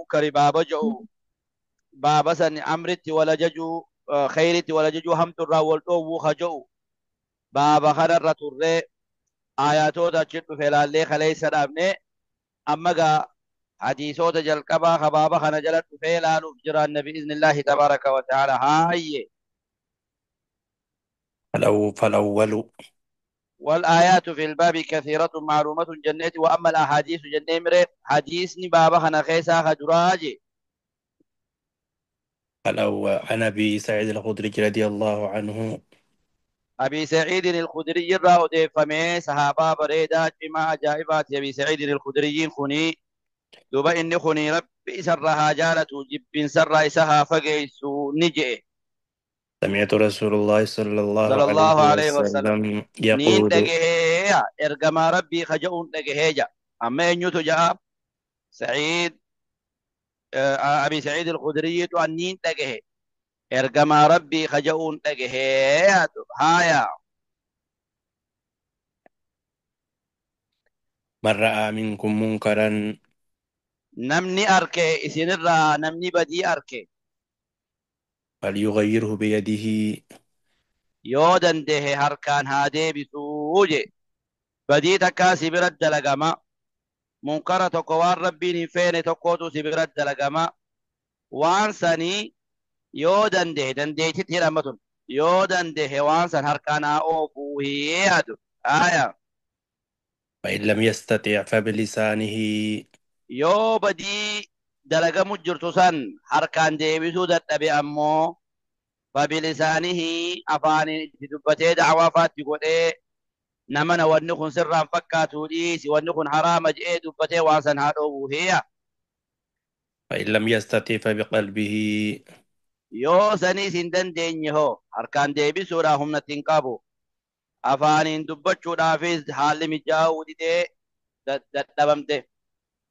المنكر بابا جو بابا سن أمرت ولا ججو خيرت ولا ججو همت الراول أو خجو بابا خرر ترى آياتو دا چت فلالي خلي سلامني أما حديثو جلقبا خبابا خنا جلت فلالو جران بإذن الله تبارك وتعالى. هاي فالأول والآيات في الباب كثيرة معلومة جنة، وأما الأحاديث جنة مري حديثني بابا خنا خيسا خدراجي. الأول عن أبي سعيد الخدري رضي الله عنه. أبي سعيد الخدري الراودي فمي صحابة بريدة جماعة جائبات أبي سعيد الخدري خني دوبا إني خني ربي سرها جالة جب سر إسها فقيسو نجئ. سمعت رسول الله صلى الله صلى الله عليه عليه وسلم وسلم نين يقول دقيه إرقما ربي خجؤون دقيه. أما إنيوتو جاء سعيد أبي سعيد الخدري أنين دقيه إرقما ربي خجؤون دقيه. هايا من رأى منكم منكرا نمني أركي إسين الرا نمني بدي أركي فليغيره بيده. يودن ده هركان هادي بسوجي بدي تكا سبرت دلقما منكرة تقوار ربي فين تقوتو سبرت دلقما وانساني يودن ده دندي تتهرمتن يودن ده وانسان هركان أوفوه يادو. آية فإن لم يستطع فبلسانه. يو بدي دلقمو جرتوسان هركان دي بسو دتبي أمو فبلسانه أفاني دبتي دعوة فاتي قول إيه نمنا ونخن سرا فكاتو ديس ونخن حرام جئ دبتي وانسان هادو هي. فإن لم يستطع فبقلبه. يو سني سندن دينيهو هركان دي بسو راهم نتنقابو أفاني دبتشو رافيز حال مجاو دي دبمته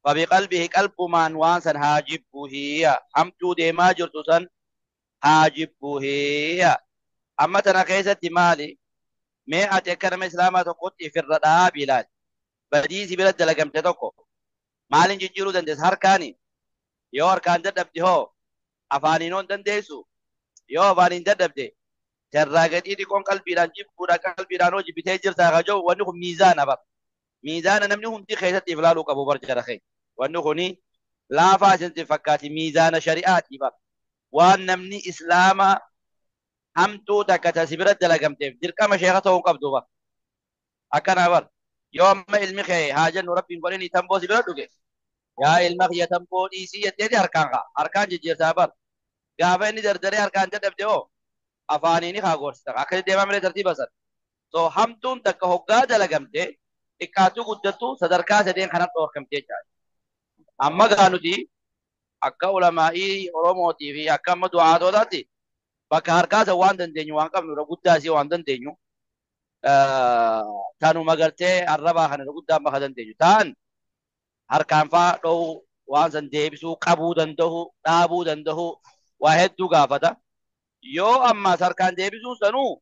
فبقلبه قلب من وانسان هاجبه هي حمتو دي ما جرتوسن هاجبه هي. أما تنا كيسة مالي ما أتكلم إسلام تقول في الرداء بلاد بديسي بلاد دلقم تتوكو مالين جيرو دندس هركاني يو هركان دبدي هو أفانينون دندسو يو أفانين دبدي تراغت إيدي كون قلبي لان جيب قلبي لانو جبتي جرتا غجو ونخ ميزان بر ميزان نمني هم دي خيسة إفلالو كابو برجرخي ونخني لا فاسن تفكاتي ميزان شريعاتي بر وان نمني إسلاما همتو تكتا سبرت دلقمتيف دركما شيخته قبضو بر أكنا بر يوم علمي خي حاجة ربي قولني تنبو سبرت دوكي يا علمي خي تنبو إيسي يتيدي أركان غا أركان جيجير سابر قافة إني دردري أركان جدب أفانيني خاغورس أكيد ديما من ترتيب أصلا so hamtuun takka hoggaa dalagamte xiqqaatu guddattu sadarkaa sadeen kanatti dhorkamtee jira. Amma gaa nuti akka ulamaa'ii Oromootii fi akka amma du'aatootaatti bakka harkaa san waan dandeenyu waan qabnu irra guddaa isii waan dandeenyu tanuma gartee arrabaa kana irra guddaa amma ka dandeenyu ta'an harkaan faa dhowu waan san deebisuu qabuu danda'u dhaabuu danda'u waa hedduu gaafata. Yoo ammaas harkaan deebisuu sanuu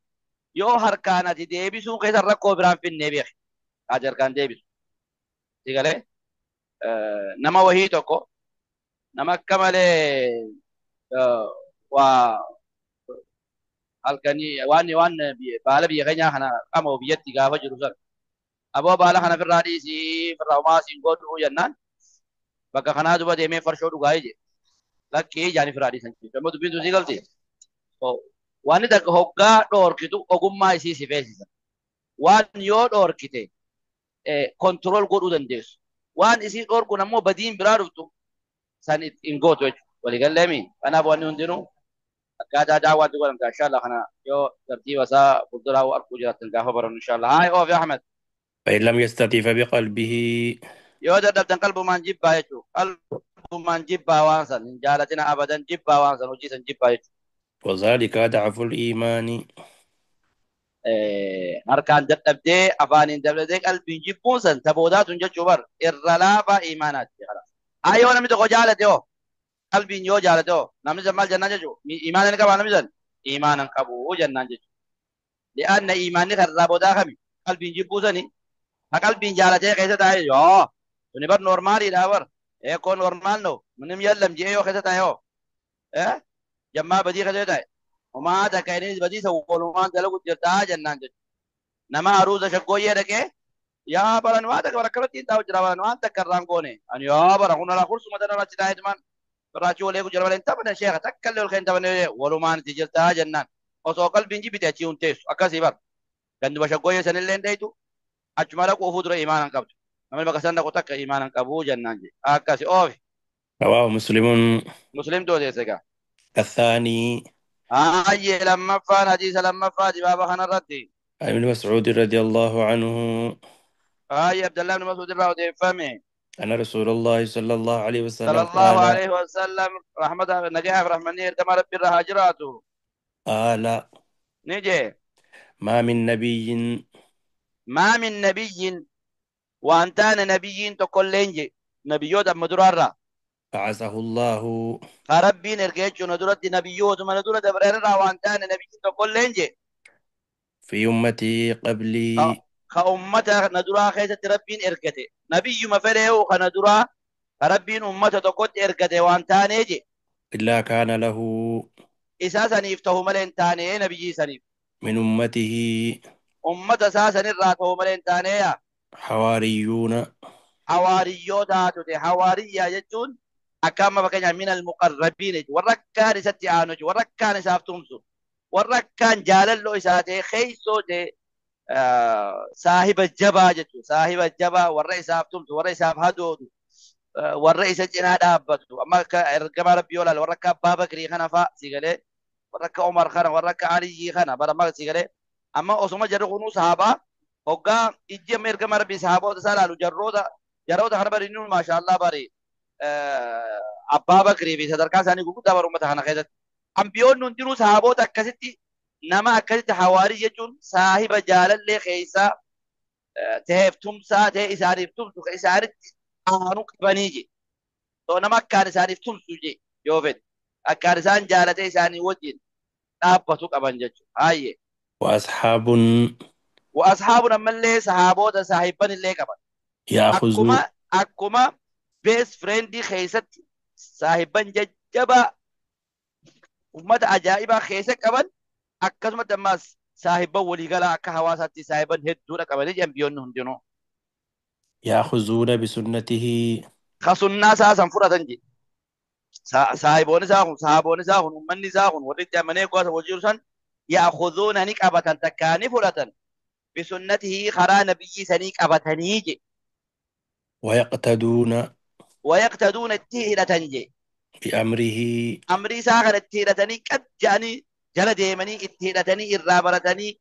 yoo harkaan ati deebisuu keessa rakkoo biraan finnee beeki. Ati harkaan deebisu. Sigalee nama wahii tokko nama akka malee waa halkanii waan waan baala biyya keenyaa kana qamoo biyyatti gaafa jiru sana. Aboo baala kana firraa dhiisii firraa homaa siin godhu jennaan bakka kanaa duba deemee farshoo dhugaa ije. Lakkii jaanii firraa dhiisan jechuudha. Amma dubbiin sii galti. Waan takka hoggaa dhoorkitu ogummaa isii si feesisa. Waan yoo dhoorkite kontirool godhuu dandeessu. Waan isii dhoorkuun ammoo badiin biraa dhuftu san hin gootu jechuudha. Waliigalleemi. Kanaaf wanni hundinuu akkaataa daawwaatti godhamta inshallah kana yoo tartiiba isaa fuulduraa arguu jiraattan gaafa barannu inshallah. Haay oof yaa Ahmed. فإن لم يستطع فبقلبه. Yoo dadhabdan qalbumaan jibbaa jechuudha. Qalbumaan jibbaa waan san hin jaalatina abadan jibbaa waan san hojii san jibbaa jechuudha. وذلك أضعف الإيمان. Harkaan dadhabdee afaaniin dablatee qalbiin jibbuun san taboodaatun jechuu bar irra laafaa imaanaati. Haa yoo namni tokko jaalate hoo qalbiin yoo jaalate hoo namni san maal jennaan jechuu imaana ni qabaa namni san imaana hin qabu jennaan jechuudha. Li'aanna imaanni kan irraa boodaa kami qalbiin jibbuu sani ha qalbiin jaalatee keessa taa'e yoo suni bar noormaaliidha bar Eekoo normaal no minim yallam jee yoo keessa taa'e hoo jammaa badii keessa taa'e homaa takka inni badii isa walumaan dalagu jirtaa jennaan jechuudha. Nama aruuza shaggooyyee dhaqee yaa baran waan takka barakkalatti hin taa'u jira baran waan takka irraan goone ani yaa bara kun alaa kursuma tana irratti taa'etumaan biraachuu walee jira malee hin taphanne sheeka takka illee ol kan hin taphanne walumaan itti jirtaa jennaan osoo qalbiin jibite achii hin teessu akkasii bara ganduma shaggooyyee sanillee hin dheeytu achuma dhaquu ofuu dura imaana hin qabdu namni bakka san dhaqu takka imaana hin qabu jennaan jedhe akkasi oofi. رواه مسلم. Muslimtu odeesse egaa. الثاني Hayyee lammaffaan hadiisa lammaffaa dibaaba kanarratti. عن ابن مسعود رضي الله عنه Hayyee Abdallah ibn Mas'ud irraa odeeffame. أن رسول الله صلى الله عليه صلى وسلم الله قال عليه وسلم رحمة نجاح رحمني ergama rabbi irra haa jiraatu. قال Ni jee ما من نبي maa min nabiyyin waan taane nabiyyiin tokkolleen je nabiyyoota amma duraarraa بعثه الله ka rabbiin erge jechuun na duratti nabiyyootuma na dura dabran irraa waan taane nabiyyiin tokkolleen je في أمتي قبلي ka ummata na duraa keessatti rabbiin ergate nabiyyuma fedhee'u ka na duraa ka rabbiin ummata tokkotti ergate waan taanee je إلا كان له isaa saniif ta'u malee hin taane nabiyyii saniif من أمته ummata isaa sanirraa ta'u malee hin taaneeya حواريون hawaariyyoota tute hawaariyyaa jechuun akka amma fakkeenyaaf min almuqarrabiin jechuudha warra akkaan isatti aanu jechuudha warra akkaan isaaf tumsu warra akkaan jaalalloo isaa ta'e keeysoo ta'e saahiba jabaa jechuudha saahiba jabaa warra isaaf tumsu warra isaaf hadoodu warra isa cinaa dhaabbatu amma akka ergamaa rabbii yoo ilaale warra akka abbaa bakrii kana fa'a si galee warra akka Umar kana warra akka Aliyyii kana bara amma si galee amma osuma jarri kunuu sahaabaa hoggaa ijji amma ergamaa rabbii sahaabota isaa ilaalu jarroota jarroota kana bari inni maashaallah bari abbaa bakrii fi sadarkaa isaanii gurguddaa bara uummata kana keessatti ambiyoonni hundinuu sahaabota akkasitti nama akkasitti hawaarii jechuun saahiba jaalallee keessaa ta'eef tumsaa ta'e isaaniif tumsu ka isaanitti aanu qabanii je so nama akkaan isaaniif tumsu je yoo fedhe akkaan isaan jaalatee isaanii wajjin dhaabbatu qaban jechuudha. Hayyee. وأصحاب Wa ashaabun ammallee sahaabota saahibban illee qaban. يأخذ Akkuma akkuma best friendii keessatti saahibban jajjabaa ummata ajaa'ibaa keessa qaban akkasumatti ammaas saahibban waliigalaa akka hawaasaatti saahibban hedduudha qabanii jedhan biyyoonni hundinuu. يأخذون بسنته Ka sunnaa isaa san fudhatan jedhe. Saahiboonni isaa kun sahaboonni isaa kun ummanni isaa kun warri itti amanee gosa wajjiru san ya'khuzuuna ni qabatan takkaa ni fudhatan bisunnatihi karaa nabiyyii sanii qabatanii je ويقتدون wayaqtaduuna itti hidhatan je بأمره amrii isaa kana itti hidhatanii qad jedhanii jala deemanii itti hidhatanii irraa baratanii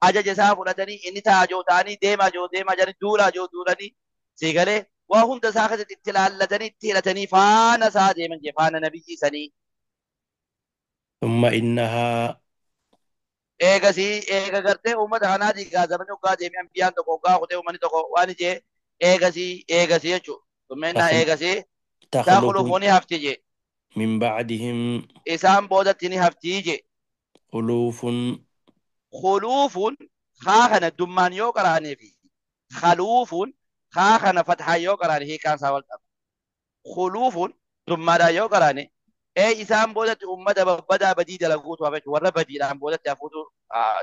ajaja isaa fudhatanii inni taajoo ta'anii deemaa joo deemaa jedhanii duulaa joo duulanii siigalee waa hunda isaa keessatti itti laallatanii itti hidhatanii faana isaa deeman je faana nabiyyii sanii. ثم إنها Eegasii eega gartee uummata kanaatii gaazamanii hoggaa deemee ambiyaan tokko hoggaa kutee uummanni tokko waan jee eegasii eegasii jechuudha. Tummeenaa تخل eegasii تخلف takhlufu ni hafti jee من بعدهم isaan boodatti ni haftii jee خلوف khuluufuun haa kana dummaan yoo qaraanii fi khaluufuun haa kana fathaan yoo qaraane hiikaan isaa wal qaba. Khuluufuun dummaadhaan yoo qaraane ee isaan boodatti uummata babbadaa badii dalaguutu hafa jechuudha. Warra badiidhaan boodatti hafuutu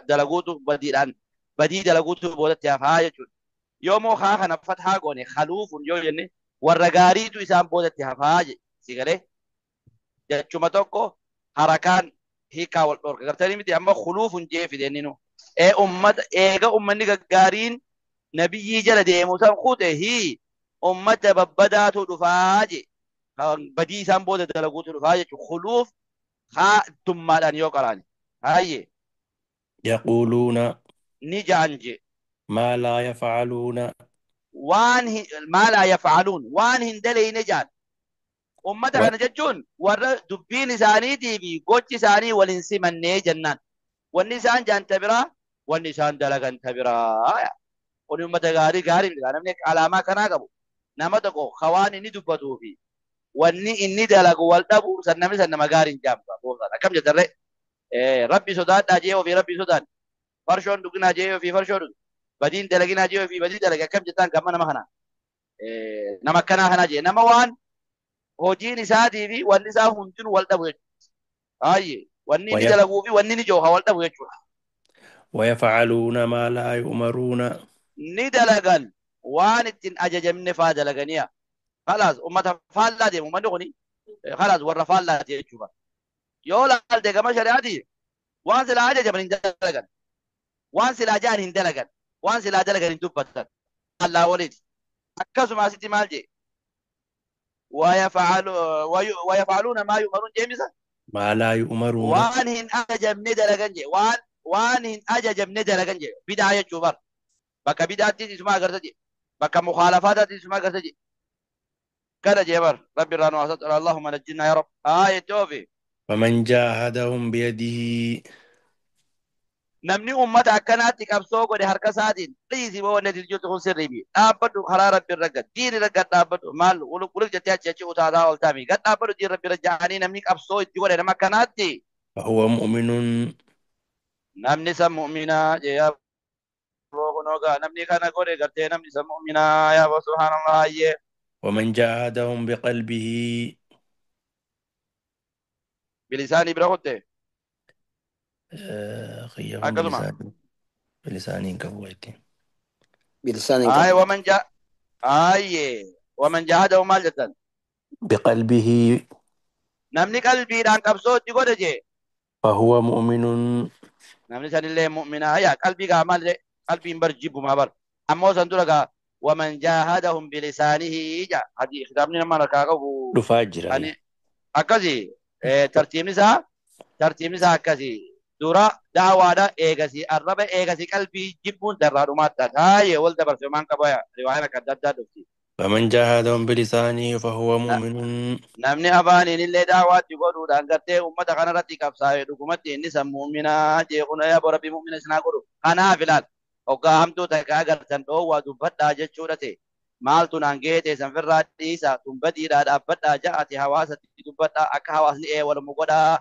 dalaguutu badiidhaan badii dalaguutu boodatti hafaa jechuudha. Yoommoo haa kana fathaa goone khaluufuun yoo jenne warra gaariitu isaan boodatti hafaa jedhe si galee jechuma tokko harakaan hiikaa wal dhorka gartanii miti amma khuluufuun jee fide inni nu ee ummata eega ummanni gaggaariin nabiyyii jala deemu san kute hii ummata babbadaatu dhufaa je kan badii isaan booda dalaguutu dhufaa jechuudha khuluuf haa dummaadhaan yoo qaraane hayyee يقولون ni ja'an je ما لا يفعلون waan maa laa yafcaluun waan hin daleyne ja'an ummata و... kana jechuun warra dubbiin isaaniitii fi gochi isaanii wal hin simannee jennaan wanni isaan ja'an ta biraa wanni isaan dalagan ta biraa kun ummata gaarii gaarii miti namni alaamaa kanaa qabu nama tokko ka waan inni dubbatuu fi wanni inni dalagu wal dhabu san namni san nama gaarii hin jaamtu akkam jettarre rabbi sodaadhaa jee ofii rabbi sodaan farshoon dhuginaa jee ofii farshoo dhugu badiin dalaginaa jee ofii badii dalage akkam jettaan gamma nama kana nama akkanaa kanaa jee nama waan Hojiin isaatii fi wanni isaa hundinuu wal dhabu jechuudha. Baay'ee wanni inni ويف dalaguu fi wanni inni jooha wal dhabu jechuudha. ويفعلون ما لا يؤمرون. Ni dalagan waan ittiin ajajamne faa dalaganiya. Khalaas ummata faallaa deemu ummanni kuni khalaas warra faallaati jechuudha. Yoo laalte gama shari'aati waan silaa ajajaman hin dalagan. Waan silaa ja'an hin dalagan. Waan silaa dalagan hin dubbatan. Faallaa waliiti. Akkasuma asitti maal jee? ويفعلون ما يؤمرون jeemisa. ما لا يؤمرون. Waan hin ajajamne dalagan jee. Waan hin ajajamne dalagan jee. Bidaa jechuu bar. Bakka bidaatti isuma agarta jee. Bakka mukhaalafaataatti isuma agarta jee. Kana jee bar. Rabbi irraa nu haasatu. Allahumma najjinaa ya Rabb. Haa jettoofi. فمن جاهدهم بيده Namni ummata akkanaatti qabsoo godhe harka isaatiin dhiisi boo wanni ati jirtu kun sirrii bi. Dhaabbadhu karaa rabbi irra gad. Diin irra gad dhaabbadhu. Maal uluk jettee achi achi utaataa ooltaami. Gad dhaabbadhu diin rabbi irra ja'anii namni qabsoo itti godhe nama akkanaatti. فهو مؤمن. Namni san mu'minaa jee yaa boo kunoo gaa namni kana godhe gartee namni san mu'minaa yaa boo subhaanallah ayyee. ومن جاهدهم بقلبه Bilisaanii bira kutte. خيهم Akkasuma. بلسان كبويتي. بلسان Aye قبل. waman jaa ayyee waman jaahadahu maal jettan? بقلبه Namni qalbiidhaan qabsoo itti godhe jee. فهو مؤمن. Namni sanillee mu'minaa yaa qalbii gaa maal jedhe qalbiin bar jibbumaa bar ammoo san dura gaa waman jaahadahum bilisaanihi ja hadi kitaabni nama harkaa qabu دفاجر ani akkasi tartiibni isaa akkasi dura daawaadha eegasi arraba eegasi qalbii jibbuun darraa dhumaatti taayee wal dabarse maan qaba riwaayaan akka adda addaa dhufti. فمن جاهدهم بلسانه فهو مؤمن. Namni afaaniin illee daawaatti godhuudhaan gartee ummata kanarratti qabsaa'e dhugumatti inni san mu'minaa jee kun yaa rabbi mu'mina isinaa godhu. Kanaaf ilaal hoggaa hamtuu takka agartan dhoowwaa dubbadhaa jechuudha ta'e maaltu naan geete san firraa dhiisa tun badiidhaa dhaabbadhaa ja'ati hawaasatti dubbadhaa akka hawaasni ee walmu godhaa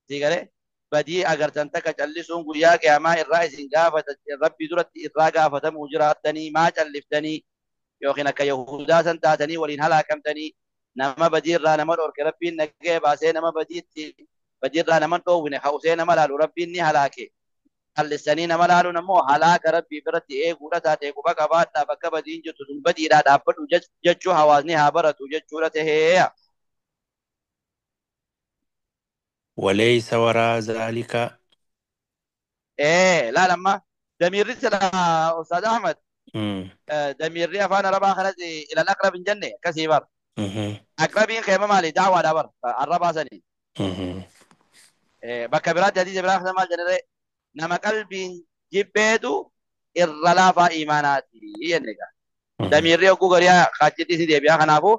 sii galee badii agartan takka callisuun guyyaa qiyaamaa irraa isin gaafata rabbi duratti irraa gaafatamuu jiraattanii maa calliftanii yookiin akka yahudaa san taatanii waliin halaakamtanii nama badiirraa nama dhorke rabbiin nagee baasee nama badiitti badiirraa nama dhoowwine hawsee nama laalu rabbiin ni halaake callisanii nama laaluun ammoo halaaka rabbii biratti eeguudha taate quba qabaadhaa bakka badiin jirtu sun badiidhaa dhaabbadhu jechuu hawaasni haa baratu jechuudha tahee. وليس وراء ذلك. Laal amma damiirri sila Ustaaz Ahmad damiirri afaan arabaa kanas ilal aqrab hin jenne akkasii bar. Aqrabiin keema maali daawaadha bar arrabaa sanii. Bakka biraatti hadiisa biraa kana maal jennee nama qalbiin jibbeetu irra laafaa imaanaati jenne egaa. Damiirri hogguu gariyaa qaachitti si deebi'a kanaafuu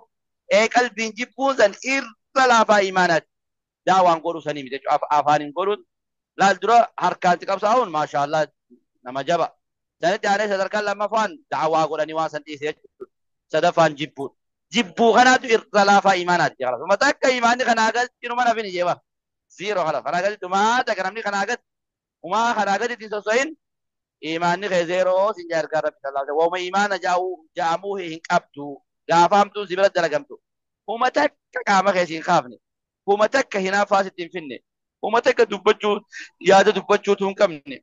qalbiin jibbuun san irra laafaa imaanaati. Daawaan godhuu sanii miti jechuudha afaaniin godhuun laal dura harkaan si qabsaa'uun maashaallah nama jaba. Sanitti aanee sadarkaan lammaffaan daawaa godhanii waan san dhiise jechuudha. Sadaffaan jibbuun. Jibbuu kanaatu irra laafaa imaanaati. Kalaas takka imaanni kanaa gaditti numa nafin jeeba. Zero kalaas kanaa gaditti umaa takka namni kanaa gadi umaa kanaa gaditti hin sosso'in imaanni kee zeeroo sin jaa ergaa rabbi sallallahu alaihi wasallam. Wauma imaana ja'amuu hin qabdu gaafa hamtuun si bira dalagamtu. Huma takka qaama kee si hin kaafne. Huma takka hinaaffaa sitti hin finne. Huma takka dubbachuu yaada dubbachuutu hin qabne.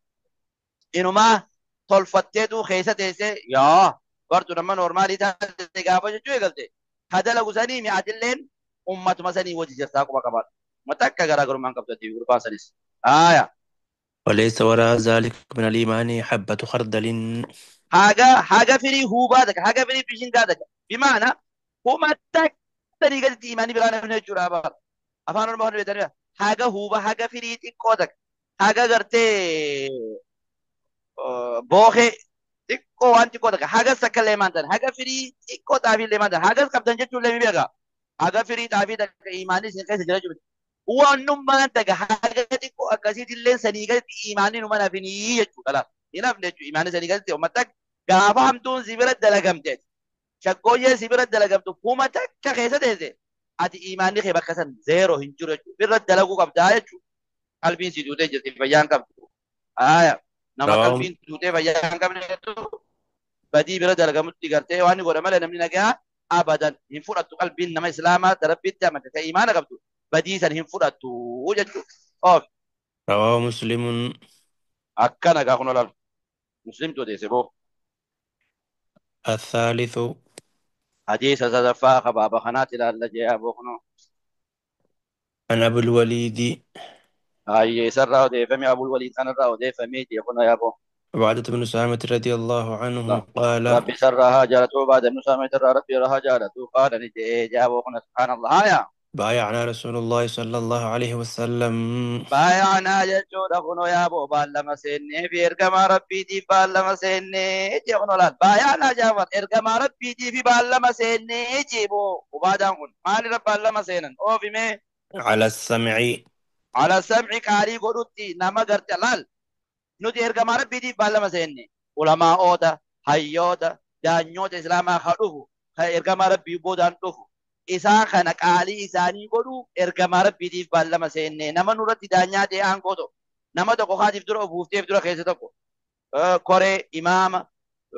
Inumaa tolfatteetu keessa teessee yaa bartu nama noormaalii taate gaafa jechuu eegalte. Ha dalagu sanii mi'aatilleen ummatuma sanii wajji jirtaa quba qabaadhu. Huma takka garaagarummaa hin qabdu ati gurbaan sanis. Haaya. وليس وراء ذلك من الإيمان حبة خردل. Haga firii huubaa takka haga firii bishingaa takka bimaana huma takka sanii gaditti imaanii biraa namni jechuudha bara. Afaan Oromoo kan beektan haga huuba haga firii xiqqoo takka haga gartee bookee xiqqoo waan xiqqoo takka hagas takka illee maan haga firii xiqqoo xaafii illee maan hagas qabdan jechuun illee ni beeka. Haga firii xaafii takka imaanii isin keessa jira jechuudha. Waanummaan takka haga xiqqoo akkasiitti illee sanii gaditti imaanii numa nafinii jechuudha laata. Hin hafne jechuudha imaanii sanii gaditti uummata gaafa hamtuun si bira dalagamte shaggooyyee si bira dalagamtu huma takka keessa teesse ati imaanni kee bakka san zeeroo hin jiru jechuudha. Bira dalaguu qabdaa jechuudha. Qalbiin si duutee jirti fayyaan qabdu. Haaya nama رواه qalbiin duutee fayyaa hin qabnetu badii bira dalagamutti gartee waan godha malee namni nagaa Abadan hin fudhattu qalbiin nama islaamaa rabbitti amante ta iimaana qabdu badii san hin fudhattu jechuudha. Oof رواه مسلم. Akkana gaa kun olaal muslimtu odeesse boo. الثالث Hadiisa sadaffaa kabaaba kanaati ilaalla jee aboo kunoo. عن أبو الوليد Hayyee isarraa odeeffame Abul Waliid kanarraa odeeffamee jee kunoo yaaboo. عبادة بن سامة رضي الله عنه قال Rabbi isarraa haa jaalatu baada ibnu saamit irraa rabbi irraa haa jaalatu qaala ni jee jaaboo kuna subhaanallah haya. بايعنا رسول الله صلى الله عليه وسلم Baayaanaa jechuudha kunoo yaaboo baallama seennee fi ergamaa rabbiitiif baallama seennee jee kunoo laal baayaanaa jaafar ergamaa rabbiitiif baallama seennee jee boo ubaadaan kun maalirra baallama seenan oofimee على السمع ala samci qaarii godhutti nama garte laal nuti ergamaa rabbiitiif baallama seenne ulamaa'oota hayyoota daanyoota islaamaa ka dhufu ka ergamaa rabbii boodaan dhufu isaan kana qaalii isaanii godhu ergamaa rabbiitiif baallama seenne nama nurratti daanyaa ta'e aangoo tokko nama tokko kaatiif dura ofuufteef dura keessa tokko koree imaama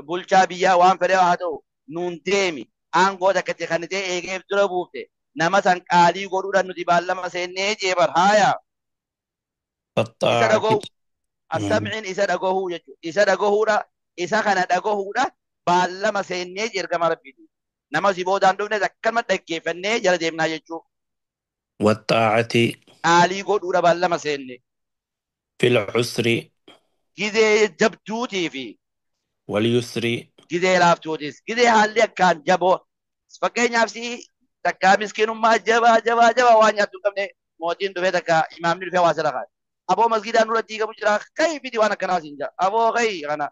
bulchaa biyyaa waan fedhe haa ta'u nuun deemi aangoo takka itti kan ta'e eegeef dura buufte nama san qaalii godhuudhaan nuti baallama seennee jeebar haaya isa والطاعة dhaga'u asamciin isa dhagahuu jechuudha. Isa dhagahuudha, isa kana dhagahuudha baallama seennee ergama rabbiiti. Nama si boodaan dhufnes akkanuma dhaggeeffannee jala deemnaa jechuudha. والطاعة Qaalii godhuudha baallama seenne. في العسر Gizee jabduutii fi واليسر gizee laaftuutis. Gizee haalli akkaan jaboo. Fakkeenyaaf si takkaa miskiinummaa jabaa jabaa jabaa waan nyaattu hin qabne mootiin dhufee takka imaamni dhufee waa sirra kaa'e. Aboo masgiidaan dura diigamu jira kai fidi waan akkanaa siin jaa. Aboo kai kana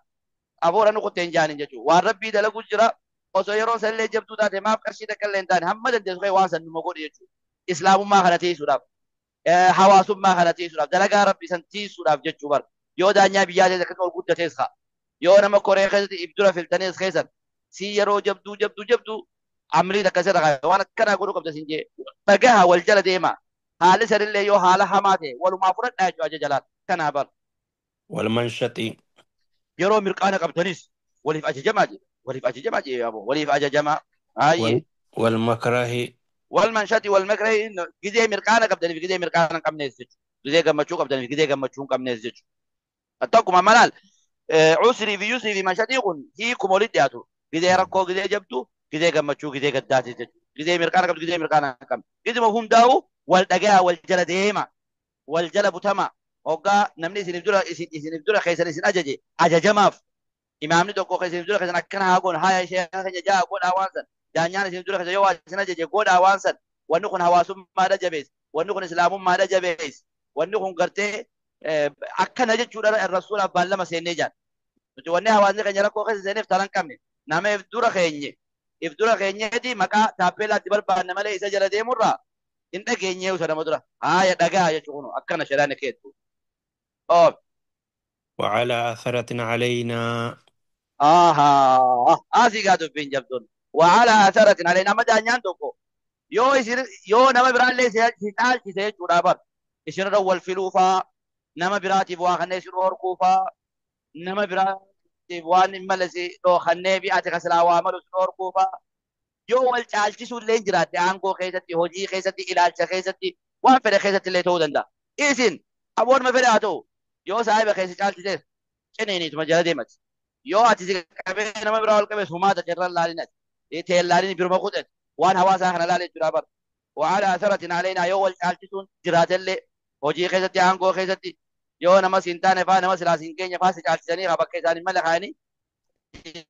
aboodha nu kuttee hin jaanin jechuudha. Waan rabbii dalagu jira osoo yeroon sanillee jabduu taate maaf qarshii takka illee hin taane hamma dandeessu kai waan san numa godhi jechuudha. Islaamummaa kana tiisuudhaaf hawaasummaa kana tiisuudhaaf dalagaa rabbii san tiisuudhaaf jechuu bara. Yoo daanyaa biyyaa ta'e akkasuma ol guddatees haa. Yoo nama koree keessatti ibdura filtanees keessan si yeroo jabduu jabduu jabduu amrii takka sirra kaa'e waan akkanaa godhuu qabda siin jee dhagaha wal jala deema. Haalli sanillee yoo haala hamaa ta'e walumaa fudhadhaa jechuudha ajaja jalaan kanaa bara. والمنشط Yeroo mirqaana qabdanis waliif ajajamaa jedhe waliif ajajamaa jedhe yaaboo waliif ajajamaa haayye والمكره wal manshati wal makrahi gizee mirqaana qabdaniif gizee mirqaana hin qabnees jechuudha gizee gammachuu qabdaniif gizee gammachuu hin qabnees jechuudha tokkuma malaal usrii fi yusrii fi manshatii kun hiikuma walitti dhiyaatu gizee rakkoo gizee jabdu gizee gammachuu gizee gaddaati jechuudha gizee mirqaana qabdu gizee mirqaana hin qabne gizuma hundaa'u wal dhagayaa wal jala deema wal jala butama hoggaa namni isiniif dura isiniif dura keessan isin ajaje ajajamaaf imaamni tokko isiniif dura keessan akkana haa goon haya ishee keenya jaa godhaa waan san daanyaan isiniif dura keessan yoo waa isin ajaje godhaa waan san wanni kun hawaasummaadha jabees wanni kun islaamummaadha jabees wanni kun gartee akkana jechuudha rasuulaaf baallama seennee jaan nuti wanni hawaasni keenya rakkoo keessa seeneef talan qabne nama if dura keenye if dura keenyeeti maqaa taappeellaatti barbaanne malee isa jala deemurraa hin dhageenye usa nama dura haaya dhagaa jechuun akkana shedhaan keettu. Oh. وعلى أثرة علينا Aha, asii gaa dubbiin jabduun. وعلى أثرة علينا amma daanyaan tokko yoo isin yoo nama biraallee si caalchise jechuudha bar isinirra wal filuufaa nama biraatiif waa kanneen isin horkuufaa nama biraatiif waan hin malle si dhoohannee fi ati kasilaa waa malu isin horkuufaa yoo wal caalchisuu illee jiraatte aangoo keessatti hojii keessatti ilaalcha keessatti waan fedhe keessatti illee ta'uu danda'a. Isin aboonuma fedhe haa ta'u yoo saahiba keessa caalchisees ciniiniituma jala deemati. Yoo ati si qabee nama biraa ol qabees humaa takka irra laalinati. Teen laalini biruma kudhan waan hawaasaa kana laale jechuudha bara. وعلى أثرة علينا yoo wal caalchisuun jiraatellee hojii keessatti aangoo keessatti yoo nama siin taane faa nama silaa siin keenya faa si caalchisanii haa bakka isaanii mala kaayanii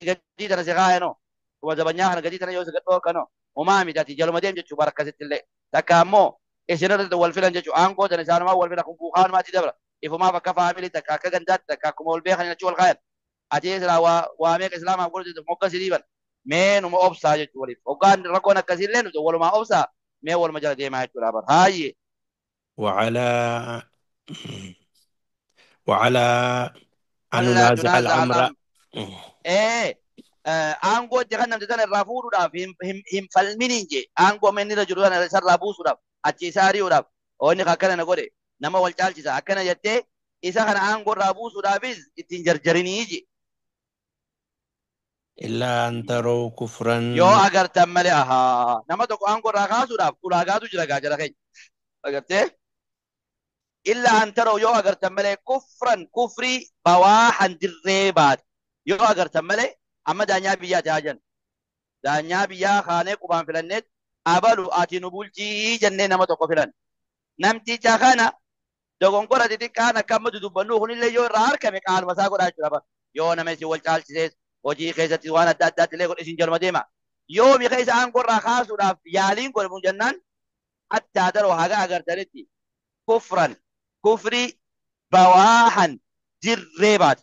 gadii tana si kaayanoo kuma zabanyaa kana gadii tana yoo si gadhoo kanoo homaa miti ati jaluma deem jechuu bara akkasitti illee takka ammoo isinirratti wal filan jechuu aangoo tana isaanumaa wal filan kun buuqaanumaa ati dabra ifumaaf akka faamilii takka akka gandaatti takka akkuma wal beekan achi wal kaayan ati silaa waa meeqa islaamaaf godhu mogga si dhiiban mee numa obsaa jechuu waliif hoggaan rakkoon akkasiillee nuti walumaa obsaa mee waluma jala deemaa jechuudha bara haayye. وعلى أن ألا ننازع تنازع الأمر الأمر aangoo itti kennamte tana irraa fuudhuudhaaf hin falminiin jee aangoo inni irra jiru tana isarraa buusuudhaaf achi isa ari'uudhaaf inni akkana na godhe nama wal caalchisa akkana jettee isa kana aangoo irraa buusuudhaafis ittiin jarjarinii jee. إلا أن تروا كفرا. Yoo agartan malee ahaa nama tokko aangoo irraa kaasuudhaaf ulaagaatu jira gaa jara keenya agartee illaa an taroo yoo agartan malee kufran kufrii bawaahan dirree baate yoo agartan malee amma daanyaa biyyaati haa jennu daanyaa biyyaa kaanee qubaan filanneet abalu ati nu bulchii jennee nama tokko filan namticha kana dogongora xixiqqaan akka amma dudubbannu kunillee yoo irraa argame qaaluma isaa godhaa jechuudha bara yoo nama isin wal caalchisees hojii keessatti waan adda addaatti illee godhe isin jaluma deema yoo mi'a isa aangoo irraa kaasuudhaaf yaaliin godhamu jennaan hattaa daroo haga agartanitti kufran kufrii bawaahan dirree baate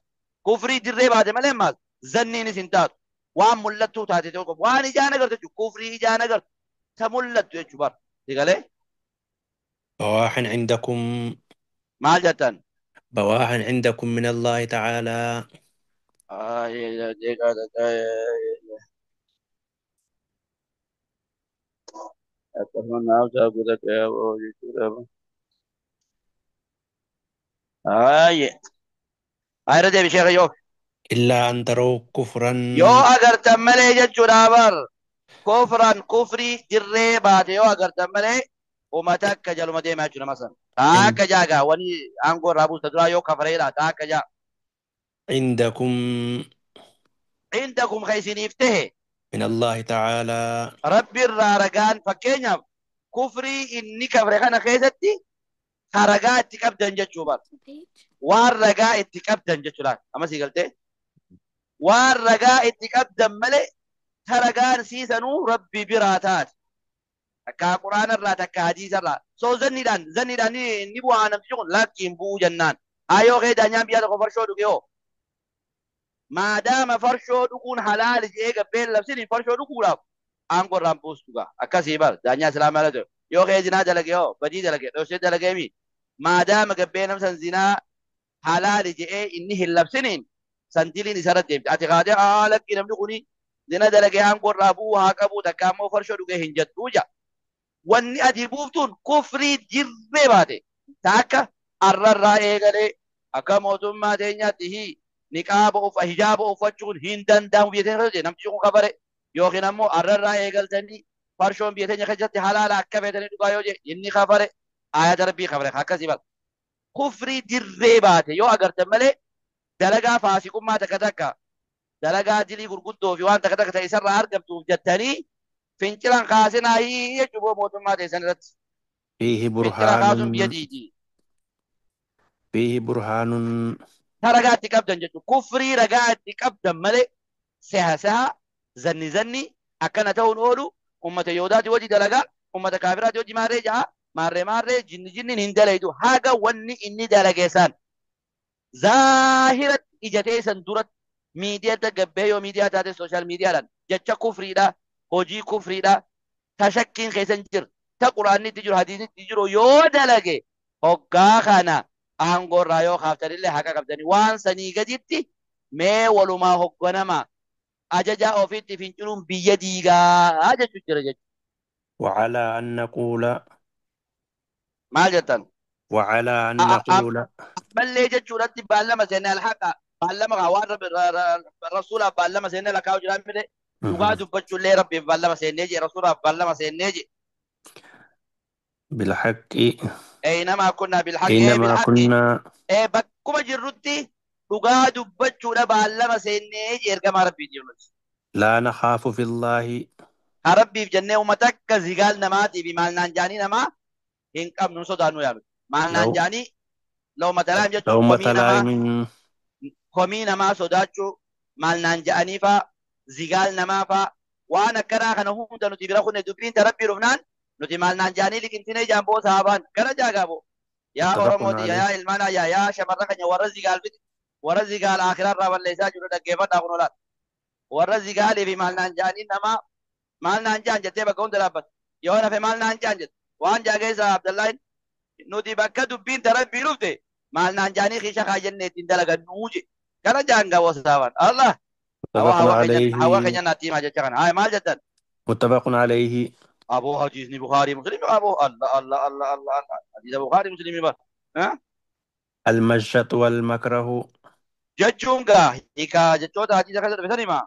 kufrii dirree baate malee maal zanniin isin taatu waan mul'attuu taate tokko waan ijaan agartu jechuudha kufrii ijaan agartu ta mul'attu jechuudha bara sigalee بواح عندكم. maal jettan بواح عندكم من الله تعالى. Ayra deebi sheekha yoo إلا أن تروا كفرا. Yoo agartan malee jechuudha bar kufran kufrii dirree baate yoo agartan malee uummata akka jaluma deemaa jechuudha masan taakka jaagaa wani aangoo irraa buusta duraa yoo kafareedha taakka jaa عندكم indakum ka isiniif tahe من الله تعالى. Rabbi irraa ragaan fakkeenyaaf kufrii inni kafre kana keessatti ka ragaa itti qabdan jechuu bar waan ragaa itti qabdan jechuudha amma sii galtee waan ragaa itti qabdan malee ta ragaan siisanuu rabbi biraa taate takka quraana irraa takka hadiisa irraa soo zanniidhaan zanniidhaan ni bu'aa namtichi kun lakkiin bu'uu jennaan haayoo kee daanyaan biyyaa tokko farshoo dhuge hoo maadaama farshoo dhuguun halaali jedhee gabbeen labsiniin farshoo dhuguudhaaf aangoo irraan buustu gaa akkasii bar daanyaa islaamaa irra yoo kee zinaa dalage hoo badii dalage dhoosee dalagee mi maadaama gabbeen namsan zinaa halaali jedhee inni hin labsiniin sandiliin isarra deemte ati kaatee aa lakkii namni kuni zina dalagee aangoo irraa bu'uu haa qabu takka ammoo farshoo dhugee hin jettuu ja wanni ati buuftuun kufrii dirree baate ta akka arrarraa eegalee akka mootummaa teenyaatti hi niqaaba uffa hijaaba uffachuun hin danda'amu biyya teenya keessatti namtichi kun kafare yookiin ammoo arrarraa eegaltanii farshoon biyya teenya keessatti halaala akka feetanii dhugaa yoo jedhe inni kafare ayata rabbii kafare akkasii bara kufrii dirree baate yoo agartan malee dalagaa faasiqummaa takka takka dalagaa dilii gurguddoo fi waan takka takka ta'e isarraa argamtuuf jettanii fincilan kaasinaa jechuun mootummaa teessan irratti فيه fincila kaasuun biyya برهان. diidi فيه برهان. Ta ragaa itti qabdan jechuudha kufrii ragaa itti qabdan malee seha seha zanni zanni akkana ta'uun oolu ummata yoodaati hojii dalagaa ummata kaafiraati hojii maarree ja'a maarree maarree jinni jinniin hin dalaydu haga wanni inni dalage san zaahiratti ija teessan duratti miidiyaa gabbee yoo miidiyaa taate sooshaal miidiyaadhaan jecha kufriidha hojii kufriidha ta shakkiin keessa hin jirre ta quraanni itti jiru hadiisni itti jiru yoo dalage hoggaa kana aangoo irraa yoo kaaftanillee haqa qabdanii waan sanii gaditti mee walumaa hogganama ajajaa ofiitti finciluun biyya diigaa jechuu jira jechuudha. وعلى أن نقول. Maal jettan? وعلى أن نقول. Ammallee jechuudhatti baallama seennee alhaqa baallama kaa waan rasuulaaf baallama seennee lakkaa'u jiraan mire dhugaa dubbachuullee rabbiif baallama seennee jee rasuulaaf baallama seennee jee. بالحق. Eeynamaa kunnaa bilhaqi ee أينما bilhaqi كنا. Ee bakkuma jirrutti dhugaa dubbachuudha baallama seennee jee ergamaa rabbiiti nuti. لا نخاف في الله. Haa rabbiif jennee uummata akka zigaal namaatii fi maal naan jaanii namaa hin qabnu hin sodaannu yaalu. Maal naan لو jaanii lawmata laayim jechuun لومة komii namaa لائم. Komii namaa sodaachuu maal naan ja'anii faa zigaal namaa faa waan akkanaa kana hunda nuti bira kunne dubbiin ta rabbii dhufnaan nuti maal naan ja'anii liqimsinee jaamboo saabaan gara jaagaabo yaa متفق Oromooti عليه. Yaa ilmaan ayyaa yaa shamarran keenya warra zigaal fiti warra zigaal akiraarraa balleessaa jiru dhaggeeffadhaa kun olaal warra zigaalii fi maal naan ja'anii namaa maal naan ja'an jettee bakka hunda dhaabbata yoo nafe maal naan ja'an jette waan jaa keessa Abdallahin nuti bakka dubbiin ta rabbii dhufte maal naan ja'anii kiisha kaayyannee ittiin dalagannuu je kana ja'an gaawwa saabaan Allah hawa متفق hawa keenya hawa عليه. Keenya naatti himaa jecha kana haa maal jettan? متفق عليه. Aboo hadiisni Bukaarii Musliimi aboo Allah Allah Allah Allah Allah hadiisa Bukaarii Musliimi bar ha المشط والمكره. Jechuun gaa hiikaa jechoota hadiisa keessa dhufe san himaa.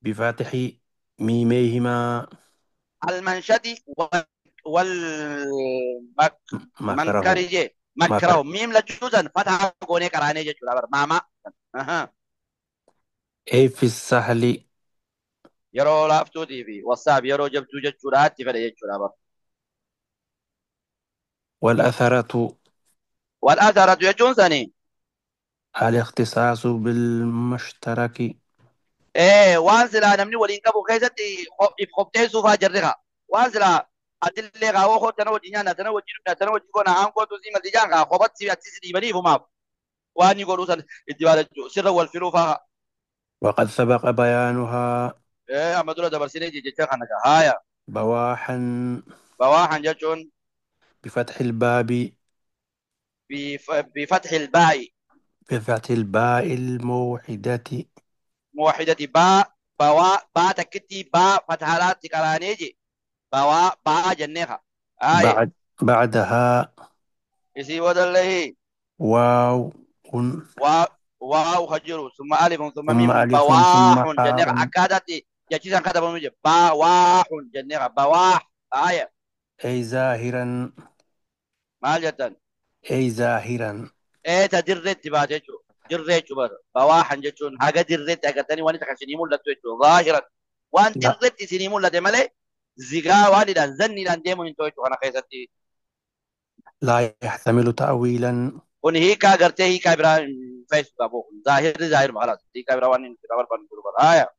بفتح ميميهما. المنشد والمك ما كره. منكرجي ما مكره كره. ميم لجوزا فتح قوني قراني جچودا بر ماما اها. أي في السهل. يرو لافتو دي في والصعب يرو جبتو جچودا اتفد جچودا بر. والأثرة والأثرة جچون سني الاختصاص بالمشترك. إيه وان سلا نمني ولين قبو كيستي خبتي سوفا جرها وان سلا أدلة غاو خو تنو جنانا تنو جنونا تنو جونا عن كو تزيم الدجان غا خبت سي أتسي بني فما وان يقولوا سن اتبار سر والفلوفا. وقد سبق بيانها. إيه أما دولا دبرسيني جي جي خانك هايا. بواحا. بواحا جتون. بفتح الباب. بفتح الباء. بفتح الباء الموحدة. موحدة باء بوا باء تكتي باء فتحات كرانيجي بوا باء جنيها آية. بعد بعدها. يسي ودله. واو. واو خجر ثم ألف ثم ثم ميم ألف بواح ثم جنيها حاء. أكادت يجيزا كتب مجي بواح جنيها بواح آية. أي زاهرا. ما جدا. أي زاهرا. إيه تدرت باتجو درت بر بواحا جتون حاجة درت أكتني واني تخشني مولا توجو ظاهرا وان لا. درت سيني مولا دمالي زغا واني دان زني دان ديمون توجو أنا خيستي. لا يحتمل تأويلا. كون هيكا غرتي هيكا برا فيسبوك أبو ظاهر ظاهر خلاص هيكا برا واني كتابر بان بر آية.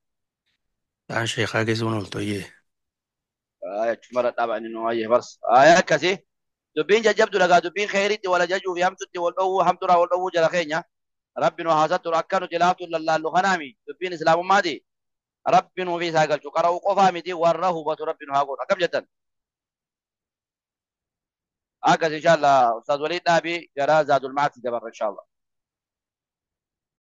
عن شيخ جزون الطيه. آية مرة طبعا إنه آية بس آية كسي دبين جبت لغا دبين خيرتي ولا ججو في همتي والأو همترا والأو جل خينيا ربنا وحاسدت ركنوا تلافتو لله لخنامي دبين إسلام مادي ربنا في ساقل شكرا وقفامي ورهبة ربنا هاقول أكم جدا هكذا إن شاء الله أستاذ وليد نابي جرى زاد المعاد جبر إن شاء الله.